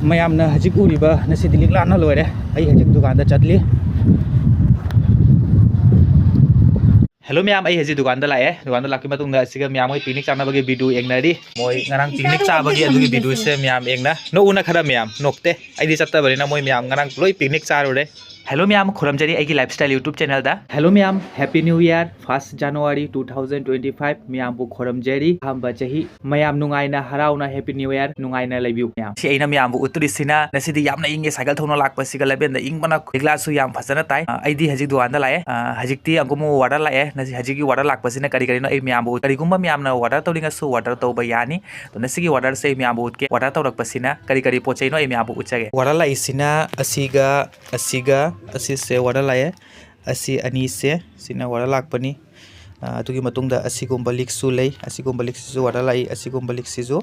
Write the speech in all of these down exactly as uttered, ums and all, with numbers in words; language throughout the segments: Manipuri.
ꯃꯌꯥꯝꯅ ꯍꯧꯖꯤꯛ ꯎꯔꯤꯕ ꯅꯁꯤꯗꯤ ꯂꯤꯛꯂꯥꯅ ꯂꯣꯏꯔꯦ꯫ ꯑꯩ ꯍꯧꯖꯤꯛ ꯗꯨꯀꯥꯟꯗ ꯆꯠꯂꯤ꯫ Hello ꯃꯌꯥꯝ, ꯑꯩ ꯍꯧꯖꯤꯛ ꯗꯨꯀꯥꯟꯗ ꯂꯥꯛꯑꯦ꯫ ꯗꯨꯀꯥꯟꯗ ꯂꯥꯛꯄꯒꯤ ꯃꯇꯨꯡꯗ ꯑꯁꯤꯒ ꯃꯌꯥꯝ ꯍꯣꯏ picnic ꯆꯥꯅꯕꯒꯤ video ꯌꯦꯡꯅꯔꯤ꯫ ꯃꯣꯏ ꯉꯔꯥꯡ picnic ꯆꯥꯕꯒꯤ ꯑꯗꯨꯒꯤ videoꯁꯦ ꯃꯌꯥꯝ ꯌꯦꯡꯅ ꯅꯣꯛꯎꯅ ꯈꯔ ꯃꯌꯥꯝ ꯅꯣꯛꯇꯦ꯫ ꯑꯩꯗꯤ ꯆꯠꯇꯕꯅꯤꯅ ꯃꯣꯏ ꯃꯌꯥꯝ ꯉꯔꯥꯡ ꯂꯣꯏ picnic ꯆꯥꯔꯨꯔꯦ꯫ Hello ꯃꯌꯥꯝ, ꯈꯨꯔꯨꯝꯖꯔꯤ ꯑꯩꯒꯤ lifestyle YouTube channelꯗ꯫ Hello ꯃꯌꯥꯝ, Happy New Year, first January two thousand twenty five꯫ ꯃꯌꯥꯝꯕꯨ ꯈꯨꯔꯨꯝꯖꯔꯤ꯫ ꯑꯍꯥꯟꯕ ꯆꯍꯤ ꯃꯌꯥꯝ ꯅꯨꯡꯉꯥꯏꯅ, ꯍꯔꯥꯎꯅ, Happy New Year, ꯅꯨꯡꯉꯥꯏꯅ ꯂꯩꯕꯤꯌꯨ ꯃꯌꯥꯝ꯫ ꯁꯤ ꯑꯩꯅ ꯃꯌꯥꯝꯕꯨ ꯎꯠꯇꯣꯔꯤꯁꯤꯅ ꯉꯁꯤꯗꯤ ꯌꯥꯝꯅ ꯏꯪꯉꯦ꯫ ꯁꯥꯏꯀꯜ ꯊꯧꯅ ꯂꯥꯛꯄꯁꯤꯒ ꯂꯝꯕꯦꯟꯗ ꯏꯪꯕꯅ ꯂꯤꯛꯂꯥꯁꯨ ꯌꯥꯝ ꯐꯖꯅ ꯇꯥꯏ꯫ ꯑ, ꯑꯩꯗꯤ ꯍꯧꯖꯤꯛ ꯗꯨꯀꯥꯟꯗ ꯂꯥꯛꯑꯦ꯫ ꯑ, ꯍꯧꯖꯤꯛꯇꯤ ꯑꯃꯨꯛ water ꯂꯥꯛꯑꯦ꯫ ꯉꯁꯤ ꯍꯧꯖꯤꯛꯀꯤ water ꯂꯥꯛꯄꯁꯤꯅ ꯀꯔꯤ ꯀꯔꯤꯅꯣ ꯑꯩ ꯃꯌꯥꯝꯕꯨ ꯎꯠ-, ꯀꯔꯤꯒꯨꯝꯕ ꯃꯌꯥꯝꯅ water ꯇꯧꯅꯤꯡꯉꯁꯨ water ꯇꯧꯕ ꯌꯥꯅꯤ꯫ ꯑꯗꯣ ꯉꯁꯤꯒꯤ waterꯁꯦ ꯑꯩ ꯃꯌꯥꯝꯕꯨ ꯎꯠꯀꯦ꯫ Water ꯇꯧꯔꯛꯄꯁꯤꯅ ꯀꯔꯤ ꯀꯔꯤ ꯄꯣꯠ ꯆꯩꯅꯣ ꯑꯩ ꯃꯌꯥꯝꯕꯨ ꯎꯠꯆꯒꯦ꯫ Water ꯂꯥꯛꯏꯁꯤꯅ ꯑꯁꯤꯒ, ꯑꯁꯤꯒ, ꯑꯁꯤꯁꯦ water ꯂꯥꯛꯑꯦ꯫ ꯑꯁꯤ ꯑꯅꯤꯁꯦ, ꯁꯤꯅ water ꯂꯥꯛꯄꯅꯤ꯫ ꯑ, ꯑꯗꯨꯒꯤ ꯃꯇꯨꯡꯗ ꯑꯁꯤꯒꯨꯝꯕ ꯂꯤꯛꯁꯨ ꯂꯩ꯫ ꯑꯁꯤꯒꯨꯝꯕ ꯂꯤꯛꯁꯤꯁꯨ water ꯂꯥꯛꯏ꯫ ꯑꯁꯤꯒꯨꯝꯕ ꯂꯤꯛꯁꯤꯁꯨ,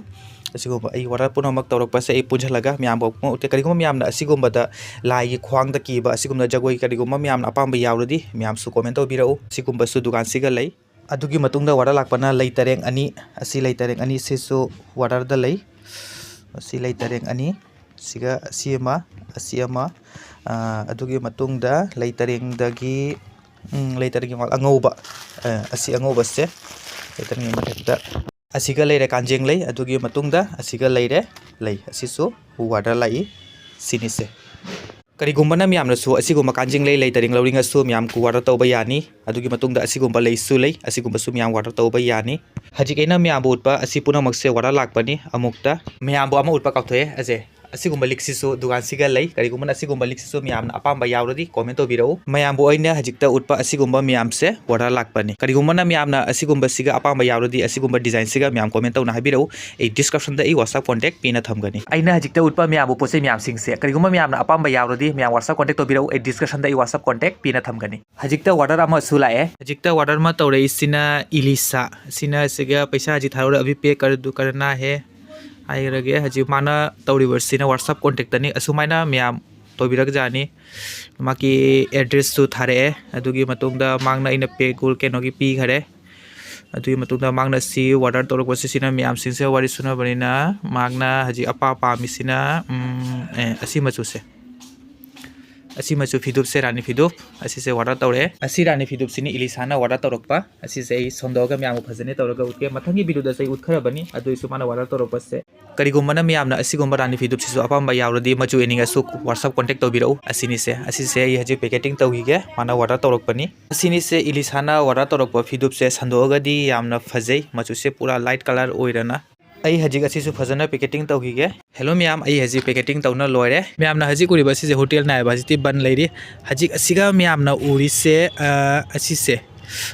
ꯑꯁꯤꯒꯨꯝꯕ ꯑꯩ water ꯄꯨꯝꯅꯃꯛ ꯇꯧꯔꯛꯄꯁꯦ ꯑꯩ ꯄꯨꯟꯁꯤꯜꯂꯒ ꯃꯌꯥꯝꯕꯨ ꯑꯃꯨꯛ ꯎꯠꯀꯦ꯫ ꯀꯔꯤꯒꯨꯝꯕ ꯃꯌꯥꯝꯅ ꯑꯁꯤꯒꯨꯝꯕꯗ ꯂꯥꯏꯒꯤ ꯈ꯭ꯋꯥꯡꯗ ꯀꯤꯕ, ꯑꯁꯤꯒꯨꯝꯕ ꯖꯒꯣꯏ ꯀꯔꯤꯒꯨꯝꯕ ꯃꯌꯥꯝꯅ ꯑꯄꯥꯝꯕ ꯌꯥꯎꯔꯗꯤ ꯃꯌꯥꯝꯁꯨ comment ꯇꯧꯕꯤꯔꯛꯎ꯫ ꯁꯤꯒꯨꯝꯕꯁꯨ ꯗꯨꯀꯥꯟꯁꯤꯒ ꯂꯩ꯫ ꯑꯗꯨꯒꯤ ꯃꯇꯨꯡꯗ water ꯂꯥꯛꯄꯅ ꯂꯩ ꯇꯔꯦꯡ ꯑꯅꯤ꯫ ꯑꯁꯤ ꯂꯩ ꯇꯔꯦꯡ ꯑꯅꯤꯁꯤꯁꯨ waterꯗ ꯂꯩ꯫ ꯑꯁꯤ ꯂꯩ ꯇꯔꯦꯡ ꯑꯅꯤ꯫ ꯁꯤꯒ ꯑꯁꯤ ꯑꯃ, ꯑꯁꯤ ꯑꯃ꯫ ꯑ, ꯑꯗꯨꯒꯤ ꯃꯇꯨꯡꯗ ꯂꯩ ꯇꯔꯦꯡꯗꯒꯤ, ꯎꯝ, ꯂꯩ ꯇꯔꯦꯡꯒꯤ ꯃꯉꯥꯜ ꯑꯉꯧꯕ, ꯑ, ꯑꯁꯤ ꯑꯉꯧꯕꯁꯦ ꯂꯩ ꯇꯔꯦꯡꯒꯤ ꯃꯊꯛꯇ꯫ ꯑꯁꯤꯒ ꯂꯩꯔꯦ ꯀꯥꯟꯖꯦꯡ ꯂꯩ, ꯑꯗꯨꯒꯤ ꯃꯇꯨꯡꯗ ꯑꯁꯤꯒ ꯂꯩꯔꯦ ꯂꯩ, ꯑꯁꯤꯁꯨ water ꯂꯥꯛꯏ, ꯁꯤꯅꯤꯁꯦ꯫ ꯀꯔꯤꯒꯨꯝꯕꯅ ꯃꯌꯥꯝꯅꯁꯨ ꯑꯁꯤꯒꯨꯝꯕ ꯀꯥꯟꯖꯤꯡ ꯂꯩ, ꯂꯩ ꯇꯔꯦꯡ ꯂꯧꯅꯤꯡꯉꯁꯨ ꯃꯌꯥꯝ water ꯇꯧꯕ ꯌꯥꯅꯤ꯫ ꯑꯗꯨꯒꯤ ꯃꯇꯨꯡꯗ ꯑꯁꯤꯒꯨꯝꯕ ꯂꯩꯁꯨ ꯂꯩ, ꯑꯁꯤꯒꯨꯝꯕꯁꯨ ꯃꯌꯥꯝ water ꯇꯧꯕ ꯌꯥꯅꯤ꯫ ꯍꯧꯖꯤꯛ ꯑꯩꯅ ꯃꯌꯥꯝꯕꯨ ꯎꯠꯄ ꯑꯁꯤ ꯄꯨꯝꯅꯃꯛꯁꯦ water ꯂꯥꯛꯄꯅꯤ꯫ ꯑꯃꯨꯛꯇ ꯃꯌꯥꯝꯕꯨ ꯑꯃ ꯎꯠꯄ ꯀꯥꯎꯊꯣꯛꯑꯦ, ꯑꯖꯦ꯫ ꯑꯁꯤꯒꯨꯝꯕ ꯂꯤꯛꯁꯤꯁꯨ ꯗꯨꯀꯥꯟꯁꯤꯒ ꯂꯩ꯫ ꯀꯔꯤꯒꯨꯝꯕꯅ ꯑꯁꯤꯒꯨꯝꯕ ꯂꯤꯛꯁꯤꯁꯨ ꯃꯌꯥꯝꯅ ꯑꯄꯥꯝꯕ ꯌꯥꯎꯔꯗꯤ comment ꯇꯧꯕꯤꯔꯛꯎ꯫ ꯃꯌꯥꯝꯕꯨ ꯑꯩꯅ ꯍꯧꯖꯤꯛꯇ ꯎꯠꯄ ꯑꯁꯤꯒꯨꯝꯕ ꯃꯌꯥꯝꯁꯦ water ꯂꯥꯛꯄꯅꯤ꯫ ꯀꯔꯤꯒꯨꯝꯕꯅ ꯃꯌꯥꯝꯅ ꯑꯁꯤꯒꯨꯝꯕꯁꯤꯒ ꯑꯄꯥꯝꯕ ꯌꯥꯎꯔꯗꯤ ꯑꯁꯤꯒꯨꯝꯕ designꯁꯤꯒ ꯃꯌꯥꯝ comment ꯇꯧꯅ ꯍꯥꯏꯕꯤꯔꯛꯎ꯫ ꯑꯩ descriptionꯗ ꯑꯩ WhatsApp contact ꯄꯤꯅ ꯊꯝꯒꯅꯤ꯫ ꯑꯩꯅ ꯍꯧꯖꯤꯛꯇ ꯎꯠꯄ ꯃꯌꯥꯝꯕꯨ ꯄꯣꯠ ꯆꯩ ꯃꯌꯥꯝꯁꯤꯡꯁꯦ ꯀꯔꯤꯒꯨꯝꯕ ꯃꯌꯥꯝꯅ ꯑꯄꯥꯝꯕ ꯌꯥꯎꯔꯗꯤ ꯃꯌꯥꯝ WhatsApp contact ꯇꯧꯕꯤꯔꯛꯎ꯫ ꯑꯩ descriptionꯗ ꯑꯩ WhatsApp contact ꯄꯤꯅ ꯊꯝꯒꯅꯤ꯫ ꯍꯧꯖꯤꯛꯇ water ꯑꯃꯁꯨ ꯂꯥꯛꯑꯦ꯫ ꯍꯧꯖꯤꯛꯇ water ꯑꯃ ꯇꯧꯔꯛꯏꯁꯤꯅ ꯏꯂꯤꯁꯥ꯫ ꯁꯤꯅ ꯁꯤꯒ ꯄꯩꯁꯥ ꯍꯧꯖꯤꯛ ꯊꯥꯔꯛꯎꯔꯦ, "ꯑꯚꯤ ꯄꯦ ꯀꯔ ꯗꯨ ꯀꯔꯅꯥ ꯍꯦ" ꯍꯥꯏꯔꯒꯦ꯫ ꯍꯧꯖꯤꯛ ꯃꯥꯅ ꯇꯧꯔꯤꯕꯁꯤꯅ WhatsApp contactꯇꯅꯤ꯫ ꯑꯁꯨꯃꯥꯏꯅ ꯃꯌꯥꯝ ꯇꯧꯕꯤꯔꯛꯖꯥꯠꯅꯤ꯫ ꯃꯥꯒꯤ addressꯁꯨ ꯊꯥꯔꯛꯑꯦ꯫ ꯑꯗꯨꯒꯤ ꯃꯇꯨꯡꯗ ꯃꯥꯅ ꯑꯩꯅ pay ꯀꯩꯅꯣꯒꯤ ꯄꯤꯈꯔꯦ꯫ ꯑꯗꯨꯒꯤ ꯃꯇꯨꯡꯗ ꯃꯍꯥꯛꯅ ꯁꯤ order ꯇꯧꯔꯛꯄꯁꯤ, ꯁꯤꯅ ꯃꯌꯥꯝꯁꯤꯡꯁꯦ ꯋꯥꯔꯤ ꯁꯨꯅꯕꯅꯤꯅ, ꯃꯍꯥꯛꯅ ꯍꯧꯖꯤꯛ ꯑꯄꯥꯝ ꯄꯥꯝꯃꯤꯁꯤꯅ, ꯎꯝ, ꯑꯦ, ꯑꯁꯤ ꯃꯆꯨꯁꯦ꯫ ꯑꯁꯤ ꯃꯆꯨ ꯐꯤꯗꯨꯞꯁꯦ, ꯔꯥꯅꯤ ꯐꯤꯗꯨꯞ, ꯑꯁꯤꯁꯦ order ꯇꯧꯔꯛꯑꯦ꯫ ꯑꯁꯤ ꯔꯥꯅꯤ ꯐꯤꯗꯨꯞꯁꯤꯅꯤ ꯏꯂꯤꯁꯥꯅ order ꯇꯧꯔꯛꯄ꯫ ꯑꯁꯤꯁꯦ ꯑꯩ ꯁꯣꯟꯗꯣꯛꯑꯒ ꯃꯌꯥꯝꯕꯨ ꯐꯖꯅ ꯇꯧꯔꯒ ꯎꯠꯀꯦ꯫ ꯃꯊꯪꯒꯤ videoꯗꯁꯨ ꯑꯩ ꯎꯠꯈ꯭ꯔꯕꯅꯤ, ꯑꯗꯨꯏꯁꯨ ꯃꯥꯅ order ꯇꯧꯔꯛꯄꯁꯦ꯫ ꯀꯔꯤꯒꯨꯝꯕꯅ ꯃꯌꯥꯝꯅ ꯑꯁꯤꯒꯨꯝꯕ ꯔꯥꯅꯤ ꯐꯤꯗꯨꯞꯁꯤꯁꯨ ꯑꯄꯥꯝꯕ ꯌꯥꯎꯔꯗꯤ, ꯃꯆꯨ ꯌꯦꯡꯅꯤꯡꯉꯁꯨ WhatsApp contact ꯇꯧꯕꯤꯔꯛꯎ꯫ ꯑꯁꯤꯅꯤꯁꯦ, ꯑꯁꯤꯁꯦ ꯑꯩ ꯍꯧꯖꯤꯛ packeting ꯇꯧꯈꯤꯒꯦ, ꯃꯥꯅ order ꯇꯧꯔꯛꯄꯅꯤ꯫ ꯑꯁꯤꯅꯤꯁꯦ ꯏꯂꯤꯁꯥꯅ order ꯇꯧꯔꯛꯄ ꯐꯤꯗꯨꯞꯁꯦ꯫ ꯁꯟꯗꯣꯛꯑꯒꯗꯤ ꯌꯥꯝꯅ ꯐꯖꯩ, ꯃꯆꯨꯁꯦ ꯄꯨꯔꯥ light colour ꯑꯣꯏꯔꯅ꯫ ꯑꯩ ꯍꯧꯖꯤꯛ ꯑꯁꯤꯁꯨ ꯐꯖꯅ packeting ꯇꯧꯈꯤꯒꯦ꯫ Hello ꯃꯌꯥꯝ, ꯑꯩ ꯍꯧꯖꯤꯛ packeting ꯇꯧꯅ ꯂꯣꯏꯔꯦ꯫ ꯃꯌꯥꯝꯅ ꯍꯧꯖꯤꯛ ꯎꯔꯤꯕ ꯑꯁꯤꯁꯦ hotel ꯅꯥꯏꯕ, ꯍꯧꯖꯤꯛꯇꯤ ꯕꯟ ꯂꯩꯔꯤ꯫ ꯍꯧꯖꯤꯛ ꯑꯁꯤꯒ ꯃꯌꯥꯝꯅ ꯎꯔꯤꯁꯦ, ꯑ, ꯑꯁꯤꯁꯦ,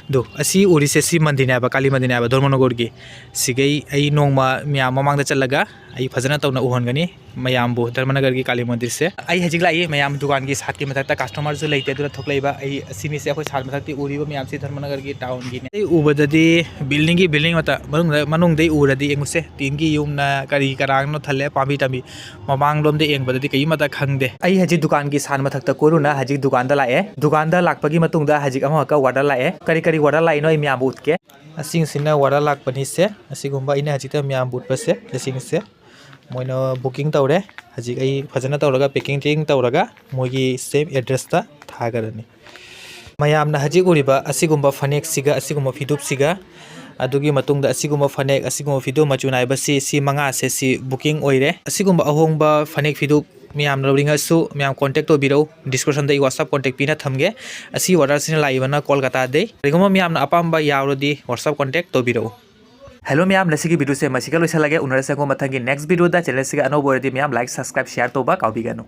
ꯑꯗꯨ, ꯑꯁꯤ ꯎꯔꯤꯁꯦ, ꯁꯤ ꯃꯟꯗꯤꯔꯅꯦ ꯍꯥꯏꯕ, ꯀꯥꯂꯤ ꯃꯟꯗꯤꯔꯅꯦ ꯍꯥꯏꯕ, ꯙꯔꯃꯅꯒꯔꯒꯤ꯫ ꯁꯤꯒꯩ ꯑꯩ ꯅꯣꯡꯃ ꯃꯌꯥꯝ ꯃꯃꯥꯡꯗ ꯆꯠꯂꯒ ꯑꯩ ꯐꯖꯅ ꯇꯧꯅ ꯎꯍꯟꯒꯅꯤ ꯃꯌꯥꯝꯕꯨ ꯙꯔꯃꯅꯒꯔꯒꯤ ꯀꯥꯂꯤ ꯃꯟꯗꯤꯔꯁꯦ꯫ ꯑꯩ ꯍꯧꯖꯤꯛ ꯂꯥꯛꯏ ꯃꯌꯥꯝ, ꯗꯨꯀꯥꯟꯒꯤ ꯁꯥꯠꯀꯤ ꯃꯊꯛꯇ customerꯁꯨ ꯂꯩꯇꯦ, ꯑꯗꯨꯅ ꯊꯣꯛꯂꯛꯏꯕ꯫ ꯑꯩ ꯑꯁꯤꯅꯤꯁꯦ, ꯑꯩꯈꯣꯏ ꯁꯥꯠ ꯃꯊꯛꯇꯤ ꯎꯔꯤꯕ ꯃꯌꯥꯝꯁꯤ ꯙꯔꯃꯅꯒꯔꯒꯤ townꯒꯤꯅꯤ꯫ ꯑꯩ ꯎꯕꯗꯗꯤ buildingꯒꯤ building ꯉꯥꯛꯇ, ꯃꯅꯨꯡꯗ, ꯃꯅꯨꯡꯗꯩ ꯎꯔꯗꯤ ꯌꯦꯡꯉꯨꯁꯦ, ꯇꯤꯟꯒꯤ ꯌꯨꯝꯅ ꯀꯔꯤ ꯀꯔꯥꯡꯅꯣ ꯊꯜꯂꯦ, ꯄꯥꯝꯕꯤ ꯇꯝꯕꯤ꯫ ꯃꯃꯥꯡꯂꯣꯝꯗ ꯌꯦꯡꯕꯗꯗꯤ ꯀꯔꯤꯃꯠꯇ ꯈꯪꯗꯦ꯫ ꯑꯩ ꯍꯧꯖꯤꯛ ꯗꯨꯀꯥꯟꯒꯤ ꯁꯥꯠ ꯃꯊꯛꯇ ꯀꯣꯏꯔꯨꯅ ꯍꯧꯖꯤꯛ ꯗꯨꯀꯥꯟꯗ ꯂꯥꯛꯑꯦ꯫ ꯗꯨꯀꯥꯟꯗ ꯂꯥꯛꯄꯒꯤ ꯃꯇꯨꯡꯗ ꯍꯧꯖꯤꯛ ꯑꯃꯈꯛꯀ order ꯂꯥꯛꯑꯦ꯫ ꯀꯔꯤ ꯀꯔꯤ order ꯂꯥꯛꯏꯅꯣ ꯑꯩ ꯃꯌꯥꯝꯕꯨ ꯎꯠꯀꯦ꯫ ꯑꯁꯤꯁꯤꯅ order ꯂꯥꯛꯄꯅꯤꯁꯦ꯫ ꯑꯁꯤꯒꯨꯝꯕ ꯑꯩꯅ ꯍꯧꯖꯤꯛꯇ ꯃꯌꯥꯝꯕꯨ ꯎꯠꯄꯁꯦ, ꯑꯁꯤꯁꯦ ꯃꯣꯏꯅ booking ꯇꯧꯔꯦ꯫ ꯍꯧꯖꯤꯛ ꯑꯩ ꯐꯖꯅ ꯇꯧꯔꯒ packing ꯇꯧꯔꯒ ꯃꯣꯏꯒꯤ same addressꯇ ꯊꯥꯈ꯭ꯔꯅꯤ꯫ ꯃꯌꯥꯝꯅ ꯍꯧꯖꯤꯛ ꯎꯔꯤꯕ ꯑꯁꯤꯒꯨꯝꯕ ꯐꯅꯦꯛꯁꯤꯒ, ꯑꯁꯤꯒꯨꯝꯕ ꯐꯤꯗꯨꯞꯁꯤꯒ, ꯑꯗꯨꯒꯤ ꯃꯇꯨꯡꯗ ꯑꯁꯤꯒꯨꯝꯕ ꯐꯅꯦꯛ, ꯑꯁꯤꯒꯨꯝꯕ ꯐꯤꯗꯨꯞ ꯃꯆꯨ ꯅꯥꯏꯕꯁꯤ, ꯁꯤ ꯃꯉꯥꯁꯦ, ꯁꯤ booking ꯑꯣꯏꯔꯦ꯫ ꯑꯁꯤꯒꯨꯝꯕ ꯑꯍꯣꯡꯕ ꯐꯅꯦꯛ ꯐꯤꯗꯨꯞ ꯃꯌꯥꯝ ꯂꯧꯅꯤꯡꯉꯁꯨ ꯃꯌꯥꯝ contact ꯇꯧꯕꯤꯔꯛꯎ꯫ Descriptionꯗ ꯑꯩ WhatsApp contact ꯄꯤꯅ ꯊꯝꯒꯦ꯫ ꯑꯁꯤ orderꯁꯤꯅ ꯂꯥꯛꯏꯕꯅ ꯀꯣꯜꯀꯇꯥꯗꯩ꯫ ꯀꯔꯤꯒꯨꯝꯕ ꯃꯌꯥꯝꯅ ꯑꯄꯥꯝꯕ ꯌꯥꯎꯔꯗꯤ WhatsApp contact ꯇꯧꯕꯤꯔꯛꯎ꯫ Hello ꯃꯌꯥꯝ, ꯉꯁꯤꯒꯤ videoꯁꯦ ꯃꯁꯤꯒ ꯂꯣꯏꯁꯤꯜꯂꯒꯦ꯫ ꯎꯅꯔꯁꯦꯀꯣ ꯃꯊꯪꯒꯤ next videoꯗ꯫ Channelꯁꯤꯒ ꯑꯅꯧꯕ ꯑꯣꯏꯔꯗꯤ ꯃꯌꯥꯝ like, subscribe, share ꯇꯧꯕ ꯀꯥꯎꯕꯤꯒꯅꯨ꯫